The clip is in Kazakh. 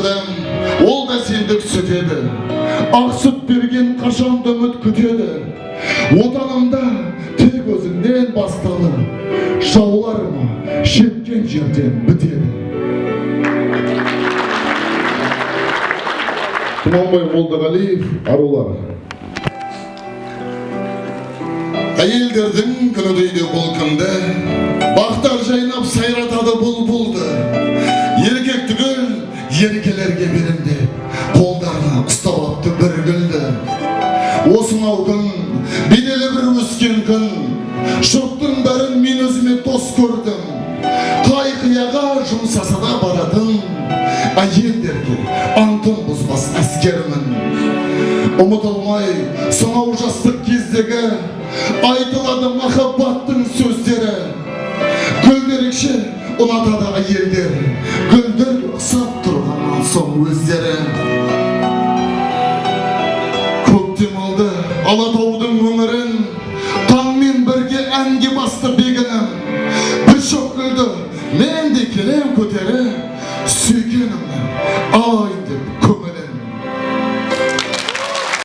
Шыдам, ол да сендік сүт еді. Ақ сүт берген қашан да үміт күтеді. Отанымда тек өзіңнен басталып, жауларыма жеткен жерден бітеді. Тұманбай Молдағалиев, «Арулар». Әйелдердің күні дейді бұл күнді, бақтар жайнап сайратады бұлбұлды. Еркек түгіл еркелерге берем деп, қолдарына ұстап алыпты бір гүлді. Осынау күн беделі бір өскен күн, жұрттың бәрін мен өзіме дос көрдім. Қай қияға жұмсаса да баратын, әйелдерге антын бұзбас әскермін. Ұмытылмай сонау жастық кездегі айтылады махаббаттың сөздері. Гүлдерекше ұнатады әйелдер, гүлдерге ұқсап тұрғаннан соң өздері. Көктем алды Алатаудың өңірін, таңмен бірге әнге басты бегінім. Бір шоқ гүлді мен де келем көтеріп, сүйіп